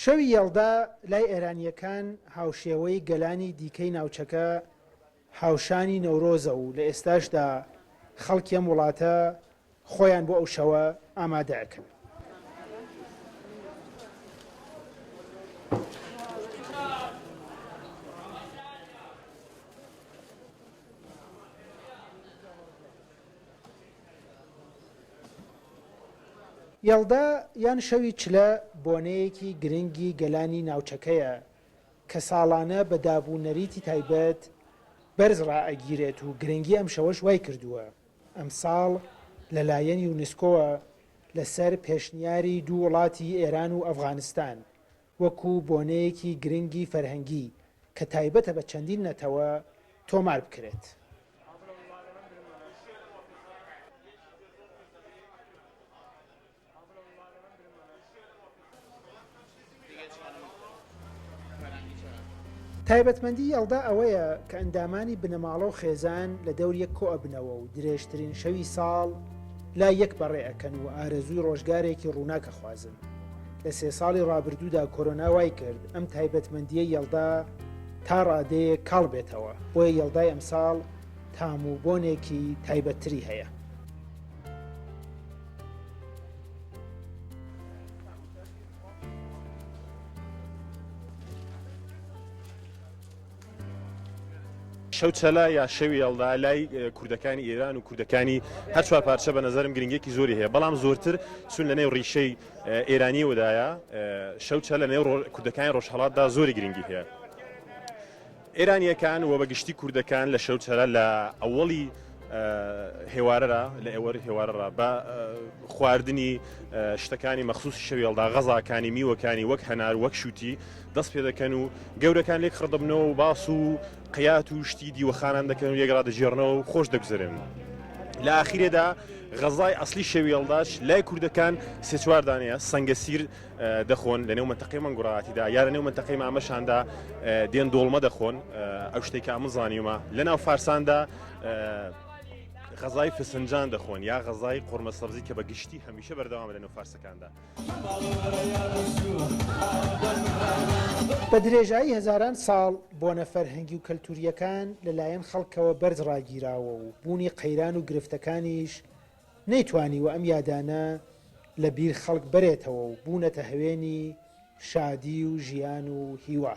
شەوی یەڵدا لای ئێرانییەکان هاوشێوەی گەلانی دیکەی ناوچەکە هاوشانی نەورۆزە و لە ئێستاشدا خەڵکی ئەم وڵاتە خۆیان بۆ ئەو شەوە ئامادە ئەکەن. یەڵدا یان شەوی چلە بۆنەیەکی گرنگی گەلانی ناوچەکەیە کە ساڵانە بە داب و نەریتی تایبەت بەرز ڕائەگیرێت و گرنگی ئەم شەوەش وایکردووە ئەمساڵ لەلایەن یونسکۆوە لەسەر پێشنیاری دوو وڵاتی ئێران و ئەفغانستان وەکو بۆنەیەکی گرنگی فەرهەنگی کە تایبەتە بە چەندین نەتەوە تۆمار بکرێت. تایبەتمەندی یەڵدا ئەوەیە کە ئەندامانی بنەماڵە و خێزان لە دەور یەک کۆئەبنەوە و درێژترین شەوی ساڵ لای یەک بەڕێ ئەکەن و ئارەزووی ڕۆژگارێکی ڕووناک ئەخوازن. لە سێ ساڵی ڕابردوودا کۆرۆنا وای کرد ئەم تایبەتمەندییەی یەڵدا تا ڕادەیەک کاڵ بێتەوە، بۆیە یەڵدای ئەمساڵ تام و بۆنێکی تایبەتتری هەیە. شەو چەلە یا شەوی یەڵدا لای کوردەکانی ئێران و کوردەکانی هەر چوار پارچە بە نظرم گرنگێکی زۆری هەیە بەڵام زۆرتر چون لە نێو ڕیشەی ئێرانیەوەدایە شەو چەلە نێو کوردەکانی ڕۆژهەڵاتدا زۆری گرنگی هەیە. ئێرانییەکان و بە گشتی کوردەکان لە شەوچەرە لە ئەوەڵی هێوارەرا لە ئێوەری هێوارەڕا بە خواردنی شتەکانی مەخصوصی شەوێڵدا غەزاکانی میوەکانی وەک هەنار وەک شووتی دەست پێ دەکەن و گەورەکان لێک خڕدەبنەوە و باس و قیات و شتی دیوەخانان دەکەن و یەکڕا دەگێڕنەوە و خۆش دەگوزەرێن لە ئاخیرێدا غەزای ئەسلی شەوێڵداش لای کوردەکان سێ چوار دانەیە سەنگەسیر دەخۆن لە نێو مەنتەقەی مەنگوڕاتیدا یا لە نێو مەنتەقەی مامەشاندا دێن دۆڵمە دەخۆن ئەو شتێک کە ئەمن زانیومە لە ناو فارساندا غەزای فسنجان دەخۆن یا غەزای قورمە سەبزی کە بە گشتی هەمیشە بەردەوام لە نێو فارسەکاندا. بە درێژایی هەزاران ساڵ بۆنە فەرهەنگی و کەلتورییەکان لەلایەن خەڵکەوە بەرز ڕاگیراوە و بوونی قەیران و گرفتەکانیش نەیتوانیوە ئەم یادانە لە بیر خەڵک بەرێتەوە و بوونەتە هەوێنی شادی و ژیان و هیوا.